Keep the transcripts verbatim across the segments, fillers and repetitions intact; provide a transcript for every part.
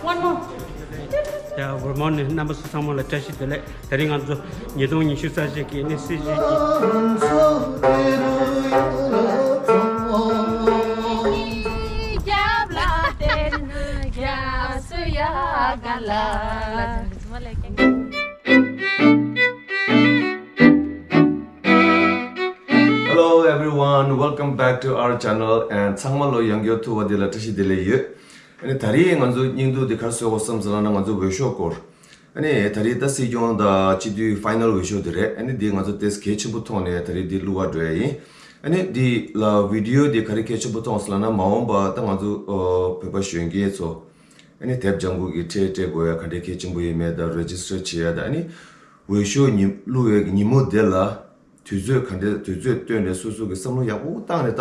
One more. Yeah, good morning. རྣམ་པ་ཚོ་ཚང་མ་ལ་བཀྲ་ཤིས་བདེ་ལེགས། དེ་རིང་ང་ཚོ་ཉིས་སྟོང་ཉི་ཤུ་རྩ་གཅིག་གི་ཨ་ནི་སྲིད་བྱུས་ཀྱི། Hello everyone, welcome back to our channel and ཚང་མ་ལོ་ཡང་བསྐྱར་ཐུག་པ་འདི་ལ་བཀྲ་ཤིས་བདེ་ལེགས་ཡོད། ཨ་ནི་ད་རེས་ང་ཚོ་སྙིང་སྡུག་འདི་ག་རེ་བཟོས་པ་བསམ་ཟེར་ན་ང་ཚོ་འོས་ཤོག་སྐོར། ཨ་ནི་ད་རེས་ད་སྲིད་སྐྱོང་དང་སྤྱི་འཐུས་ཕའི་ནལ་འོས་ཤོག་དེ་རེད། ཨ་ནི་འདི་ང་ཚོ་ཏོག་ཙམ་གལ་ཆེན་པོ་མཐོང་ནས་ད་རེས་འདི་བླུག་པར་འགྲོ་ཡ་ཡིན། ཨ་ནི་འདི་ལ་བི་ཌི་ཡོ་འདི་ག་རེ་གལ་ཆེན་པོ་མཐོང་ཟེར་ལབ་ན་མ་འོངས་པ་ད་ང་ཚོ་ཨོ་བོད་པ་གཞོན་སྐྱེས་ཚོ་ཨ་ནི་དེབ་ལྗང་ཁུ་གི་ཁྲལ་སྤྲད་དགོས་ཡ་ག་འདྲའི་གལ་ཆེན་པོ་ཡིན་མེད་དང་རེ་ཇི་སི་ཊར་བྱེད་ཡ་དང་ཨ་ནི་འོས་ཤོག་ཉིན་བླུག་ཡ་གི་ཉིན་མོ་དེ་ལ། དུས་ཚོད་ག་འདྲ་དུས་ཚོད་བཏོན་ནས་སོ་སོ་གི་བསམ་བློ་ཡག་པོ་བཏང་ནས་ད་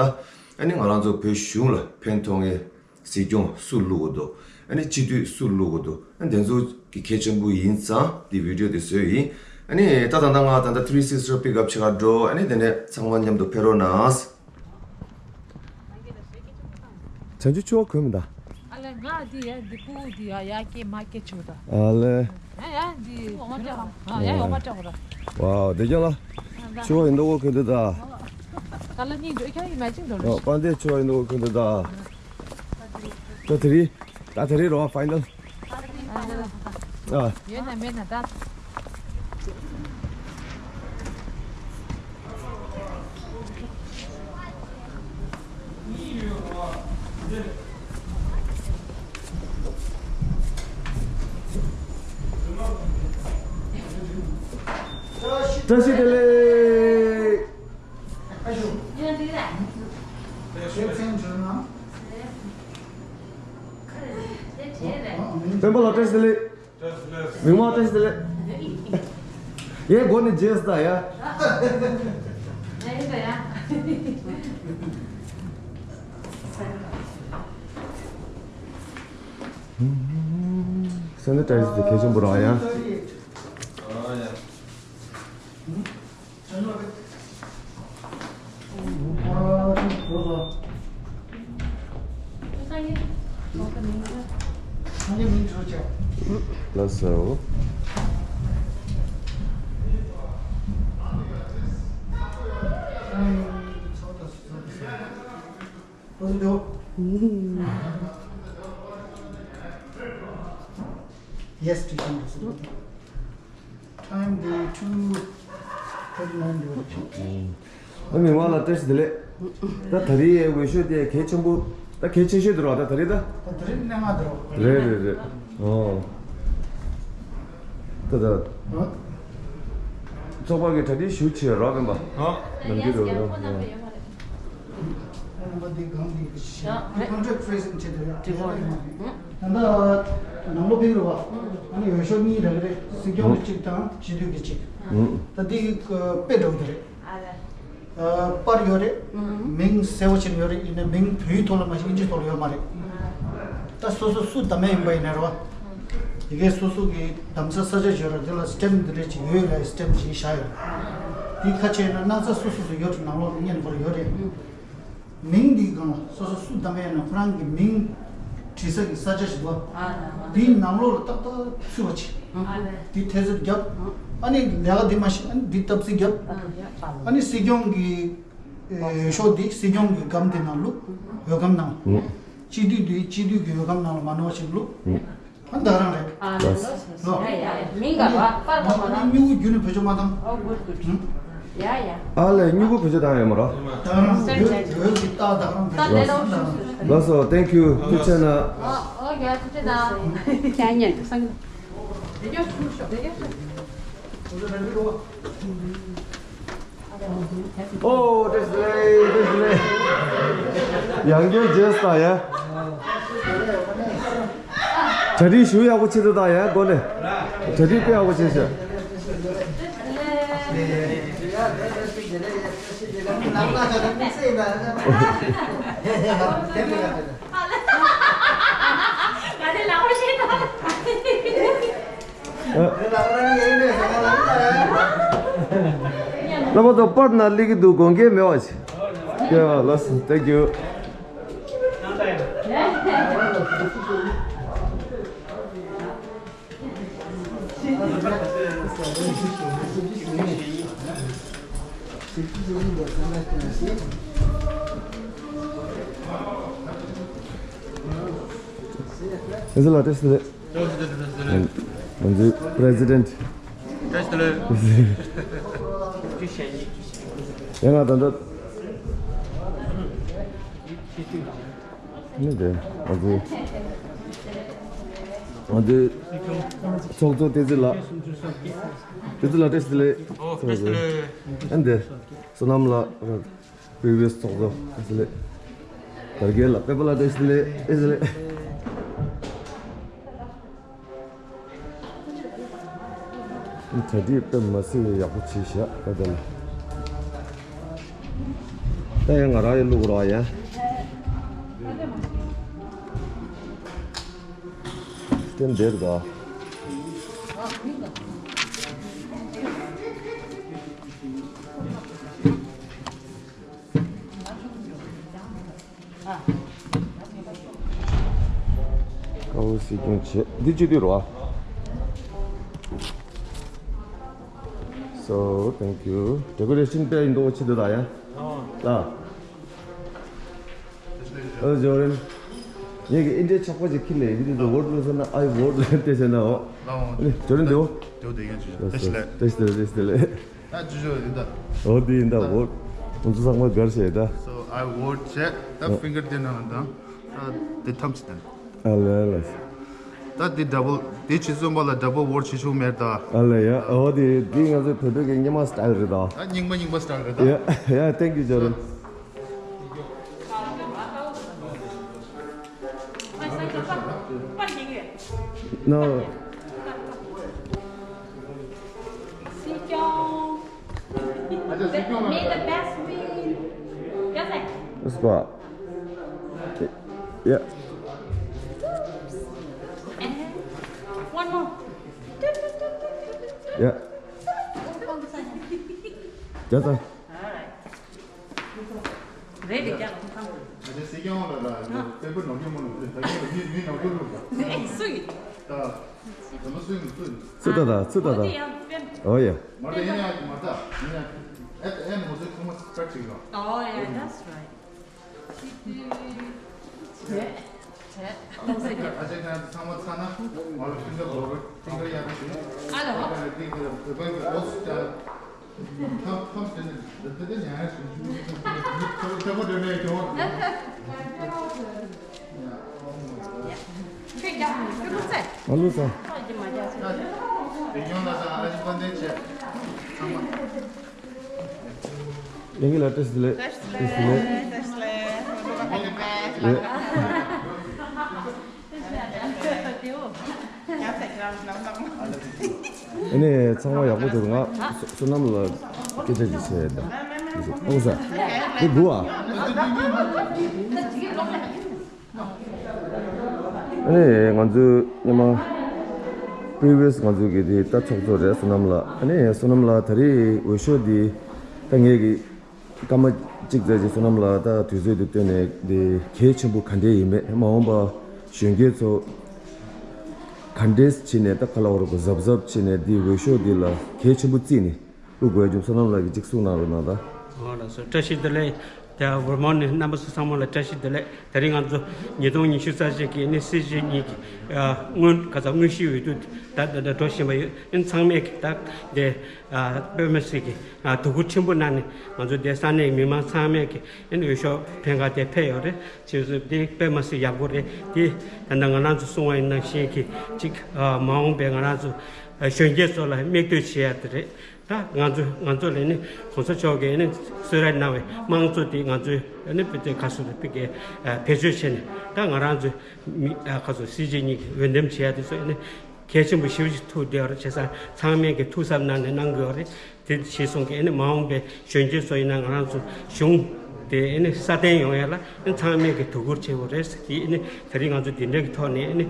ཨ་ནི་ང་རང་ཚོ་བོད་གཞུང་ལ་ཕན་ཐོགས་མཁན་སྲིད་སྐྱོང་སུ་བླུག་དགོས་འདུག་ཨ་ནི་སྤྱི་འཐུས་སུ་བླུག་དགོས་འདུག་ཨ་ནི་དེ་ཚོ་གི་གལ་ཆེན་པོ་ཡིན་ཙང་འདི་བི་ཌི་ཡོ་དེ་བཟོས་ཡིན། ཨ་ནི་ད་ད་ལྟ་ང་ད་ལྟ་ཐི་རི་སིག་སི་པིག་ཨབ་བྱེད་ག་འགྲོ། ཨ་ནི་དེ་ནས་ཚང་མ་མཉམ་དུ་ཕེབས་རོགས་གནང་། བྱང་ཆུབ་ཆུ་བ་གོན་མི་འདའ། ཨ་ལེ་ང་འདི་ཡ་འདི་སྤུ་གུ་འདི་ཡ་ཡ་སྐྱེ་མ་སྐྱེ་ཆུ་ད། ཨ་ལེ། ཡ་ཡ་འདི་འོ་མ་སྤྲད་ར། ཨ་ཡ་འོ་མ་སྤྲད་ར། ཝའོ་དེ་ཀྱང་ལ། ཆུ་བ་ཡིན་འདུག་གོ་གོན་འདུག་ད། ད་ལ་གཉིས་འགྲོ་ཁྱེད་ཡིན་མ་གཅིག་འགྲོ་ར། ཨོ་པན་དེ་ཆུ་བ་ཡིན་འདུག་གོ་གོན་འདུག་ད། ད་དེ་རི། ད་དེ་རི་རོ་ཕའི་ནལ། ཨ། ཡོད་ན་མེད་ན་ད། བཀྲ་ཤིས་བདེ་ལེགས། སྤེན་པ་ལགས་བཀྲ་ཤིས་བདེ་ལེགས། མི་མང་བཀྲ་ཤིས་བདེ་ལེགས། ཡའི་སྒོ་ནས་རྗེས་སུ་ད་ཡ། སེམས་ནི་བཀྲ་ཤིས་བདེ་ལེགས་གལ་ཆེན་པོ་རང་ཡ། ལགས་སོ། Yes, teacher. Time the two thirty-nine direction. ཨ་མི་མང་ལ་བཀྲ་ཤིས་བདེ་ལེགས། ད་ད་རེས་འོས་ཤོག་དེ་གལ་ཆེན་པོ། ད་གལ་ཆེ་ཤོས་དེ་རེད་བ། ད་ད་རེས་ད། ད་ད་རེས་གནད་འགག་དེ་རེད། རེད་རེད་རེད། ཨོ། ད་ད། ཨ། ཚོགས་པ་གི་གྲ་སྒྲིག་ཞུ་ཆེ་རོགས་སྤེན་པ། ཨ། ནམ་རྒྱུན་རེད་བ། ཨ། ད་ནམ་པ་འདི་གང་འདི་གི་ཤེས། ཨ། ཀོན་ཊེག་ཊེ་སིང་བྱེད་དུ་ཡོད། ད་ལྟ་ནང་ལོ་ཕིག་རུ་བ། ཨ་ནི་འོས་ཤོག་གཉིས་རག་གི་རེད། སྲིད་སྐྱོང་གི་གཅིག་དང་སྤྱི་འཐུས་ཀྱི་གཅིག་ད་འདི་དཔེ་འདྲ་བོ་དེ་རེད། ཨ་ལས། པར་ཡོད་རེད། མིང་གསལ་བོ་བྱས་ཡོད་རེད། ཡིན་ན་མིང་བོད་ཡིག་ཐོག་ལ་མ་ཞིག་ཨིན་ཇི་ཐོག་ལ་ཡོད་མ་རེད། ད་སོ་སོ་སུ་བདམས་ཡིན་པ་ཡིན་ན་རེད་བ། ཡི་གེ་སོ་སོ་གི་བདམས་ས་ས་ཆ་ཡོད་རེད། དེ་ལ་སི་ཊེམ་འདི་འདྲས་ཅིག་ཡོད་ལ་སི་ཊེམ་ཅིག་བཞག་ཡོད་རེད། དེ་ཁ་ཕྱེ་ན་སྣག་ཚ་སོ་སོ་སུ་ཡོད་རེད། ནང་ལོགས་ལ་བརྙན་པར་ཡོད་རེད། མིང་འདིའི་སྒང་ལ་སོ་སོ་སུ་བདམས་ཡས་ན་ཁོ་རང་གི་མིང་བྲིས་ས་གི་ས་ཆ་ཞིག་འདུག་བ། དེའི་ནང་ལོགས་ལ་ཏག་ཏག་ཚུད་པ་ཅིག་དེ་ཐེ་ཚོམ་བརྒྱབ། ཨ་ནི་ལས་ཀ་འདི་མ་ཤེས། ཨ་ནི་འདི་སྟབས་ཚིག་བརྒྱབ། ཨ་ནི་སྲིད་སྐྱོང་གི་ཤོག་འདི་སྲིད་སྐྱོང་གི་སྒམ་དེ་ནང་བླུགས། འོས་སྒམ་ནང་། སྤྱི་འཐུས་འདི་སྤྱི་འཐུས་ཀྱི་འོས་སྒམ་ནང་ལ་མ་ནོར་བ་ཞིག་བླུགས། ཨ་ད་རང་རེད། ཨ་ལོ། ལོ། ཡ་ཡ། མིང་ག་བ་པར་ག་མ་ན། སྨྱུ་གུ་བརྒྱུད་ནས་བེད་སྤྱོད་མ་བཏང་། ཨོ་གུད་གུད། ཡ་ཡ། ཨ་ལས་སྨྱུ་གུ་བེད་སྤྱོད་བཏང་ཡོད་མ་རོ། ད་རང་བོད་བོད་ཀྱི་རྟགས་ད་རང་བེད་སྤྱོད་མ་བཏང་། ལགས་སོ། Thank you. ཐུགས་རྗེ་གནང་། ཨོ་ཨོ་ཡ། ཐུགས་རྗེ་གནང་། ཡ་ཉན་ཐུགས་སང་། དེ་རྒྱ་ཤུག་ཤོག་དེ་རྒྱ་ཤུག་ཨོ་བཀྲ་ཤིས་བདེ་ལེགས། བཀྲ་ཤིས་བདེ་ལེགས། ཡང་བསྐྱར་རྗེས་སུ་ད་ཡ། གྲ་སྒྲིག་ཞུ་ཡག་པོ་བྱེད་དུ་ད་ཡ་སྒོ་ནས། གྲ་སྒྲིག་དཔེ་ཡག་པོ་བྱེད་ཤག་རྣམ་པ་ཚོ་པར་ནང་སླེབས་ཀྱི་འདུག་དགོངས་འགལ་མེད་པ་བྱེད། ཡ་ལགས་སོ། Thank you. ཨེ་ཟི་ལ་ཏེས་ཏེ་ལེ། ང་ཚོའི་པི་རེ་སི་ཌེན་ཊི། ཡང་ང་ད་ལྟ་ནི་དེ་ང་ཚོའི་ང་ཚོའི་ཚོགས་གཙོ་བསྟན་འཛིན་ལགས། བསྟན་འཛིན་ལགས་ཏེས་ཏེ་ལེ། ཨེ་འདི་བསོད་ནམས་ལགས། པི་རི་ཝི་ཡས་ཚོགས་གཙོ་ཨེ་ཟི་ལེ། དར་རྒྱས་ལགས་པེ་པ་ལགས་ཏེས་ཏེ་ལེ་ཨེ་ཟི་ལེ། གྲ་སྒྲིག་དཔེ་མ་སྲིད་ཡག་པོ་བྱས་ཤག་ད་ལྟ་ལ། ད་ཡང་ང་རང་ཡང་བླུག་རོགས་ཡ། སྟན་འདེར་ག་ཀ་བོ་སི་ཀྱང་བྱེད། འདི་ཅི་འདི་རོ། So, thank you. Decoration དཔེ་ཡིན་མདོག་ཆེ་འདུག་ད་ཡ། ལ། ཨ་ཇོ་རེན། ངས་ཀྱི་ཨིན་ཌི་ཡ་ཆག་པ་ཅིག་ཁྱེར་ནས་ཡིན་འདི་ཝོ་ཊི་ལ་ཟེར་ན་ཨའི་ཝོ་ཊི་ལ་དེ་ཟེར་ན་འོ། ཨ་ནི་ཇོ་རེན་དེའོ། དེའོ་དེ་ཡིན་ཅི་ཞོ། དེ་ཤི་ལེ། དེ་ཤི་ལེ་དེ་ཤི་ལེ། ད་ཅི་ཞོ་ཡིན་ད། འོ་དེ་ཡིན་ད་ཝོ་ཊི། ང་ཚོ་ཚང་མ་དགར་བྱས་ད། So I vote བྱས་ད་ཧྥིང་གར་དེ་ནང་ད། ད་དེ་ཐམས་ཅད་དེ། ཨ་ལེ་ལེ། ད་དེ་ཌ་བལ་དེ་ཆི་གསུམ་པ་ལ་ཌ་བལ་ཝོ་ཊི་བྱེད་ཆོག་མེད་ད། ཨ་ལེ་ཡ། འོ་དེ་དེ་ང་ཚོའི་བོད་པའི་གི་རྙིང་མ་སི་ཊལ་རེད་ད། ད་རྙིང་མ་རྙིང་མ་སི་ཊལ་རེད་ད། ཡ་ཡ། Thank you ཇོ་རེན། No. May the best win. Let's go. Yeah. And one more. Yeah. That's all. རེད་རེད། རྒྱག་ཁོང་ཁང་། ཨ་ཅེ་སྲིད་སྐྱོང་ལ་ལ་པེ་པར་ནོར་སྐྱོན་མ་ནོར་ད་གིན་མི་མི་ནོར་སྐྱོན་རུ་ད། སུ་ཡིན། ད་ད་མ་སུ་ཡིན་སུ་ཡིན། སུ་ད་ད་སུ་ད་ད། འོ་ཡ། མ་ད་ཡིན་ཡ་མ་ད་ཡིན་ཡ། ཨེ་ཨེ་མོ་ཚོ་ཁོང་མ་སི་ཀྲེག་ཅིག་རོ། Oh yeah, that's right. བྱས། བྱས། ཨ་ཅེ་ཁ་ཚང་མ་ཚང་ན་ང་ལ་ཕིང་ག་བོ་རོ་ཕིང་ག་ཡ་ར་ཞིག་ཨ་ལོ། ཨ་ལ་ཕིང་ག་བོ་རོ་ཅ། ཁམས་ཁམས་དེ་ནི་འདི་དེ་ཉན་ཡ་ཞིག་ཁྱོད་ཁྱོད་ཁོ་དེ་ནས་ཁྱོད། ཁྱོད་ཀྱང་ཁྱོད་ལུགས་ཚད། ང་ལུགས་ཚད། ཁོ་ཡི་མ་རྒྱག་ཚད། དེ་ཁྱོད་ལ་ད་ཨ་ཅེ་ཕན་དེ་བྱས། ཚང་མ། ལེགས་ལ་བཀྲ་ཤིས་བདེ་ལེགས། བཀྲ་ཤིས་བདེ་ལེགས། བཀྲ་ཤིས་བདེ་ལེགས། ལེགས། ཨ་ནི་ཚང་མ་ཡག་པོ་འདུག་ང་བསོད་ནམས་ལ་སྐད་ཆ་ཅིག་བཤད་ཡ་ད། ཨོ་ས། དེ་དགུ་ཨ། ཨ་ནི་ང་ཚོའི་སྔོན་མ་previous ང་ཚོའི་གི་དེ་ད་ཚོགས་གཙོ་རེད་བསོད་ནམས་ལགས། ཨ་ནི་བསོད་ནམས་ལགས་ད་རེས་འོས་ཤོག་འདི་ད་ངས་གི་སྐར་མ་གཅིག་ཙམ་ཅིག་བསོད་ནམས་ལགས་ད་དུས་ཚོད་འདི་བཏོན་ནས་འདི་གལ་ཆེན་པོ་ག་འདྲས་ཡིན་མེད། མ་འོངས་པ་གཞོན་སྐྱེས་ཚོ་ག་འདྲས་བྱས་ནས་ད་ག་ལ་བར་གོ་གཟབ་གཟབ་བྱས་ནས་འདི་འོས་ཤོག་འདི་ལ་གལ་ཆེན་པོ་བརྩིས་ནས་བླུག་དགོས་ཀྱི་བསོད་ནམས་ལགས་ཀྱིས་གཅིག་གསུང་གནང་རོགས་གནང་ད། འོ་ལགས་སོ། བཀྲ་ཤིས་བདེ་ལེགས། ད་ཝར་མ་ནས་རྣམ་པ་ཚོ་ཚང་མ་ལ་བཀྲ་ཤིས་བདེ་ལེགས། དེ་རིང་ང་ཚོ་ཉིས་སྟོང་ཉི་ཤུ་རྩ་གཅིག་གི་ཨ་ནི་སྲིད་སྤྱི་གཉིས་ཀྱི་ཨ་སྔོན་ག་ཚ་དངོས་གཞིའི་འོས་བསྡུ་ད་ད་ད་འགྲོ་བཞིན་པ་ཡོད། ཨ་ནི་ཚང་མས་ཀྱི་ད་དེ་ཨ་དཔེ་མ་སྲིད་ཀྱི་ཨ་དོ་ཁུར་ཆེན་པོ་གནང་ནས་ང་ཚོ་དེ་ས་གནས་མི་མང་ཚང་མས་ཀྱི་ཨ་ནི་འོས་ཤོག་འཕེན་ག་དེ་ཕེབས་ཡོད་རེད། བྱས་ཙང་དེ་དཔེ་མ་སྲིད་ཡག་པོ་རེད། དེ་ད་ལྟ་ང་རང་ཚོ་གསུང་བ་ཡིན་ནང་བཞིན་གྱི་གཅིག་ཨ་མ་འོངས་པའི་ང་རང་ཚོ་ཨ་གཞོན་སྐྱེས་ཚོ་ལ་མིག་ལྟོས་བྱེད་ཡ་དེ་རེད། ད་ང་ཚོ་ང་ཚོ་ལ་ནི་གོང་ས་མཆོག་གིས་ནི་གསོལ་རས་གནང་བའི་དམངས་གཙོ་དེ་ང་ཚོས་ནི་དཔེ་དེ་ཁ་སོ་དེ་དཔེ་གས་བེད་སྤྱོད་བྱས་ནས་ད་ང་རང་ཚོ་མི་ཁ་སོ་སྲིད་སྤྱི་གཉིས་ཀྱི་འོས་འདེམས་བྱེད་ཡ་དེ་ཚོ་ནི་གལ་ཆེན་པོ་ཞེ་པོ་ཅིག་ཐུག་བསྡད་ཡོད་རེད། བྱས་ཙང་ཚང་མས་ཀྱི་ཐུགས་གཟབ་གནང་ནས་གནང་དགོས་རེད། དེ་ཞེས་གསུངས་ཀྱི་ནི་མ་འོངས་པའི་གཞོན་སྐྱེས་ཚོ་ཡིན་ན་ང་རང་ཚོ་གཞུང་ དེ་ཨ་ནི་སྲ་བརྟན་ཡོང་ཡ་ལ་ཨ་ནི་ཚང་མས་ཀྱི་ཐུགས་ཁུར་ཆེ་བོ་རེད། དེ་ཨ་ནི་ད་རིང་ང་ཚོ་འདི་འདྲ་གི་ཐོག་ནས་ཨ་ནི་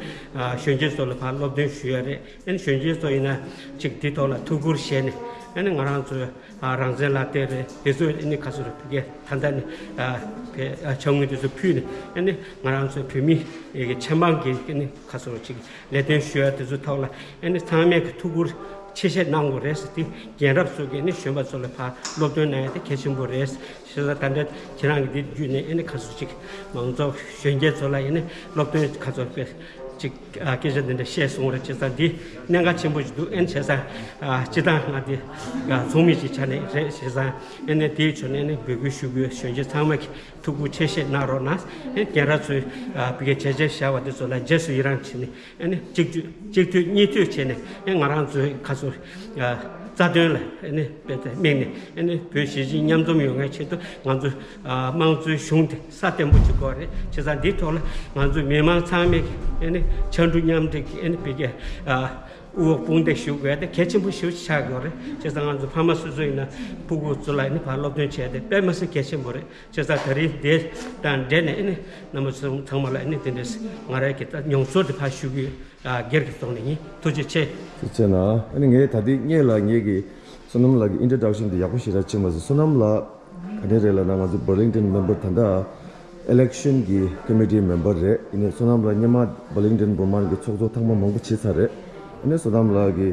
གཞོན་སྐྱེས་ཚོ་ལ་ཕར་སློབ་སྟོན་ཞུ་ཡ་རེད། ཨ་ནི་གཞོན་སྐྱེས་ཚོ་ཡིན་ན་ཅིག་འདི་ཐོག་ལ་ཐུགས་ཁུར་བཞེས་ནས་ཨ་ནི་ང་རང་ཚོའི་རང་བཙན་ལག་དེབ་རེད། དེ་ཚོ་ཨ་ནི་ཁ་སོ་རེད། ཕ་གིར་ད་ལྟ་ནས་ཕར་ཕྱག་དངུལ་དེ་ཚོ་ཕུལ་ནས་ཨ་ནི་ང་རང་ཚོའི་བོད་མི་ཡི་གི་ཆབ་འབངས་ཀྱི་ཨ་ནི་ཁ་སོ་ཅིག་ལས་དོན་ཞུ་ཡ་དེ་ཚོ་ཐོག་ལ་ཨ་ནི་ཚང་མས་ཀྱི་ཐུགས་ཁུར་ཆེ་བཞེས་གནང་དགོས་རེད་ཟེར། དེ་རྒན་རབས་ཚོ་གིས་ནི་གཞོན་པ་ཚོ་ལ་ཕར་སློབ་སྟོན་གནང་ཡ་དེ་གལ་ཆེན་པོ་རེད། བྱས་ཙང་ད་ལྟ་ཁྱེད་རང་གི་འདི་བརྒྱུད་ནས་ཨ་ནི་ཁ་སོ་ཅིག་མང་ཚོགས་གཞོན་སྐྱེས་ཚོ་ལ་ཨ་ནི་སློབ་སྟོན་ཁ་སོ་དཔེ་ཅིག་ཨ་སྐད་ཆ་འདི་འདྲ་བཤད་སོང་རེད། བྱས་ཙང་འདི་གནད་འགག་ཆེན་པོ་ཞིག་འདུག་ཨ་ནི་བྱས་ཙང་ཨ་སྤྱི་བཏང་ང་འདི་ཨ་ཚོགས་མི་ཅིག་ཆགས་ནས་རེད། བྱས་ཙང་ཨ་ནི་དེའི་ཕྱོགས་ནས་ཨ་ནི་འབོད་སྐུལ་ཞུ་དགོས། གཞོན་སྐྱེས་ཚང་མ་གིས་ཐུགས་ཁུར་ཆེ་བཞེས་གནང་རོགས་གནང་། ཨེ་རྒན་རབས་ཚོས་ཨ་བི་གའི་བྱས་རྗེས་བཞག་པ་དེ་ཚོ་ལ་རྗེས་སུ་ཡི་རང་བྱས་ནས་ཨ་ནི་གཅིག་གཅིག་གཅིག་མཐུན་གཉིས་མཐུན་བྱས་ནས་ཨེ་ང་རང་ཚོའི་ཁ་སོ་ཨ་རྩ་དོན་ལ་ཨ་ནི་དཔེ་དེ་དམིགས་ནས་ཨ་ནི་བོད་གཞིས་བྱེས་མཉམ་འཛོམས་ཡོང་བའི་ཆེད་དུ་ང་ཚོ་ཨ་དམངས་གཙོའི་གཞུང་དེ་སྲ་བརྟན་པོ་ཅིག་དགོས་རེད། བྱས་ཙང་འདིའི་ཐོག་ལ་ང་ཚོ་མི་མང་ཚང་མས་ཨ་ནི་ཕྱར་གྲུ་མཉམ་འདེགས་ཀྱིས་ཨ་ནི་བི་གའི་ཨ་དབུ་འོག་དཔུང་འདེགས་ཞུ་དགོས་དེ་གལ་ཆེན་པོ་ཞིག་ཆགས་དགོས་རེད། བྱས་ཙང་ང་ཚོ་ཕ་མ་སོ་སོ་ཡིན་ན་ཕྲུ་གུ་ཚོ་ལ་ཨ་ནི་ཕར་སློབ་སྟོན་བྱས་ཏེ་དཔེ་མི་སྲིད་གལ་ཆེན་པོ་རེད། བྱས་ཙང་ད་རིང་དེ་དང་འབྲེལ་ནས་ཨ་ནི་རྣམ་པ་ཚང་མ་ལ་ཨ་ནི་དེ་འདྲས་ང་རང་གི་ད་མྱོང་ཚོར་དེ་ཕར་ཞུ་གི་ཡོད། ཨ་སྒེར་གྱི་ཐོག་ནས་ཡིན། ཐུགས་རྗེ་ཆེ། ཐུགས་རྗེ་གནང་། ཨ་ནི་ངས་ད་ལྟའི་སྔོན་ལ་ངེད་ཀྱི་བསོད་ནམས་ལགས་ཀྱི་ཨིན་ཊྲོ་ཌག་ཤན་དེ་ཡག་པོ་ཞེ་དྲག་བྱས་མ་སོང་། བསོད་ནམས་ལགས་ག་ནས་རེད་ལབ་ན་ང་ཚོ་བར་ལིང་ཊོན་མེམ་བར་ད་ལྟ་ཨི་ལེག་ཤན་གྱི་ཀོ་མི་ཊི་མེམ་བར་རེད། ཡིན་ནའི་བསོད་ནམས་ལགས་སྔོན་མ་བར་ལིང་ཊོན་བོད་དམངས་ཀྱི་ཚོགས་གཙོ་ཐེངས་མ་མང་པོ་བྱས་ཚར་རེད། ཨ་ནི་བསོད་ནམས་ལགས་ཀྱི་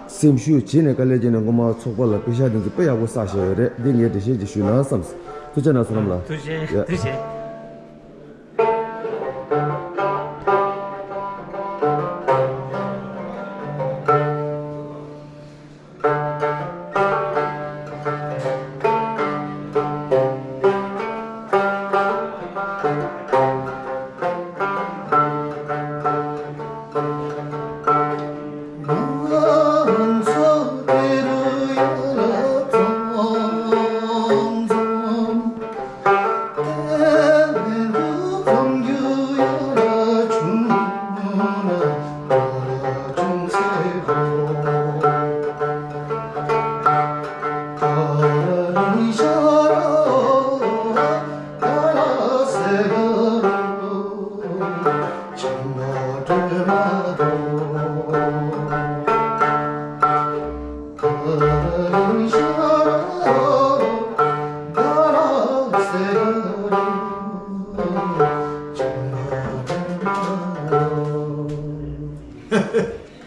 སེམས་ཤུགས་བྱས་ནས་དཀའ་ལས་བརྒྱབ་ནས་སྔོན་མ་ཚོགས་པ་ལ་པེ་ཤག་དེ་ཚོ་དཔེ་ཡག་པོ་བསགས་བཞག་ཡོད་རེད། འདི་ངས་འགྲེལ་བཤད་ཅིག་ཞུས་ན་བསམས། ཐུགས་རྗེ་གནང་བསོད་ནམས་ལགས། ཐུགས་རྗེ་ཡ། ཐུགས་རྗེ།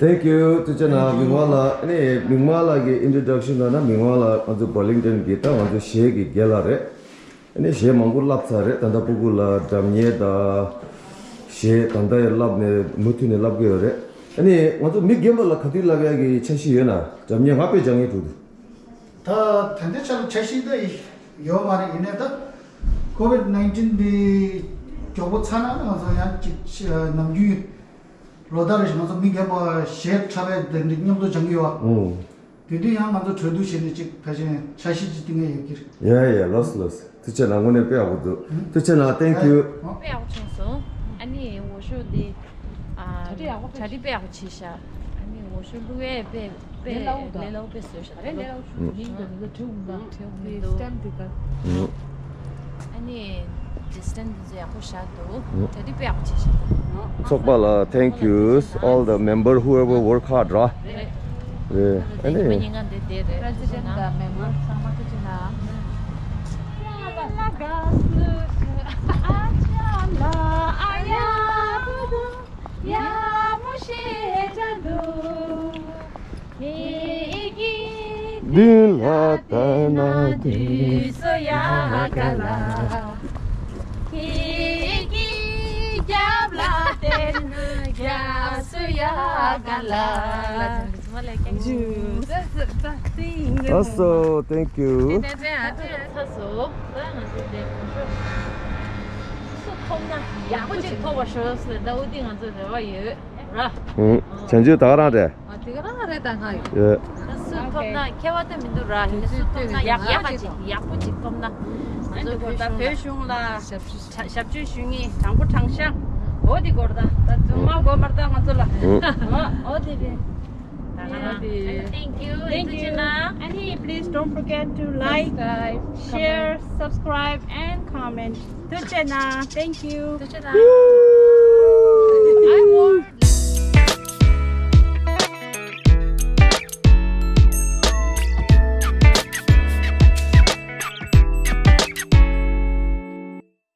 Thank you. ཐུགས་རྗེ་གནང་། མིག་དམར་ལགས། ཨ་ནི་མིག་དམར་ལགས་ཀྱི་ཨིན་ཊྲོ་ཌག་ཤན་ལབ་ན་མིག་དམར་ལགས་ང་ཚོ་བར་ལིང་ཊོན་གྱི་ད་ང་ཚོ་གཞས་ཀྱི་རྒན་ལགས་རེད། ཨ་ནི་གཞས་མང་པོ་བསླབས་ཚར་རེད། ད་ལྟ་སྤུ་གུ་ལ་སྒྲ་སྙན་དང་གཞས་ད་ལྟ་ཡང་བསླབས་ནས་མུ་མཐུད་ནས་བསླབ་གི་ཡོད་རེད། ཨ་ནི་ང་ཚོ་མི་རྒན་པ་ལ་ག་དུས་བསླབ་ཡག་གི་འཆར་གཞི་ཡོད་ན། སྒྲ་སྙན་ང་དཔེ་སྦྱང་ཡས་འདུག་ད་ད་ལྟའི་ཆ་ལ་འཆར་གཞི་ད་ཡོད་མ་རེད། ཡིན་ནའི་ད་ཀོ་ཝིཌ་ནའིན་ཊིན་འདི་མགྱོགས་པོ་ཚར་ན་ང་ཚོ་ཡང་ཅིག་ནམ་རྒྱུན་ལོ་ལྟར་རེ་བཞིན་ང་ཚོ་མི་རྒན་པ་གཞས་འཁྲབ་པའི་དེ་འདྲ་མཉམ་དུ་སྦྱང་གི་ཡོད་པ། ཨོ། དེ་དུས་ཡང་ང་ཚོ་གྲོས་བསྡུར་བྱས་ནས་ཅིག་ཕལ་ཆེར་འཆར་གཞི་ཅིག་བཏིང་ཡ་ཡོད་ཀྱི་རེད། ཡ་ཡ། ལགས་སོ་ལགས་སོ། ཐུགས་རྗེ་གནང་། དངོས་གནས་དཔེ་ཡག་པོ་འདུག་ཐུགས་རྗེ་གནང་། Thank you། དཔེ་ཡག་པོ་བྱུང་སོང་། ཨ་ནི་འོ་ཤོག་འདི་ཨ་གྲ་སྒྲིག་ཡག་པོ་གྲ་སྒྲིག་དཔེ་ཡག་པོ་བྱས་ཤག་ཨ་ནི་འོ་ཤོག་བླུག་ཡས་དཔེ་དཔེ་ལས་སླ་པོ་དཔེ་བཟོས་ཤག་རེད། ལས་སླ་པོ་བྱུང་། ཨ་ནི་ཌི་སི་ཊན་སི་འདི་ཚོ་ཡག་པོ་བཞག་འདུག་གྲ་སྒྲིག་དཔེ་ཡག་པོ་བྱས་ཤག་ཚོགས་པ་ལ་thank you all the member whoever work hard ར། རེད། རེད། ཨ་ནི་མི་ཉིན་གང་དེ་དེ་རེད། པི་རེ་སི་ཌེན་ཊི་དང་མེམ་བར་ཚང་མ་ཐུགས་རྗེ་གནང་། མདུན་ལ་བལྟས་ན་དུས་སུ་ཡག་ག་ལ། ཁྱེད་ཀྱི་རྒྱབ་ལ་བལྟས་ན་རྒྱབ་སུ་ཡག་ག་ལ། ལགས་སོ། Thank you། ཚ་སོ། ད་ང་ཚོ་དེ་གོང་ཞོ་སུ་ཐོབ་ན་ཡག་པོ་ཅིག་ཐོབ་པ་ཤོག་ཟེར་ད་འོ་དེ་ང་ཚོ་རེ་བ་ཡོད་ར། ཨུ། བྱང་ཆུབ་ད་ག་རང་རེད། ཨ་དེ་ག་རང་རེད། ད་ང་ཡོད། ཡོད། ད་སུ་ཐོབ་ན་ཁྱད་པར་དེ་མི་འདུག་ར། ཡིན་ན་སུ་ཐོབ་ན་ཡག་ཡག་པ་ཅིག་ཡག་པོ་ཅིག་ཐོབ་ན་ང་ཚོ་བོད་གཞུང་ལ་ཞབས་ཞུ་ཞབས་ཞུ་ཞུ་མཁན་དྲང་པོ་དྲང་བཞག་འོ་དེ་དགོས་རེད། ད་ད་རྫུན་མ་དགོས་མ་རེད། ད་ང་ཚོ་ལ་ཨུ། འོ་དེ་རེད། ད་ Thank you. Thank you. And hey, please don't forget to like, share, subscribe, and comment. ཐུགས་རྗེ་གནང་། Thank you. I want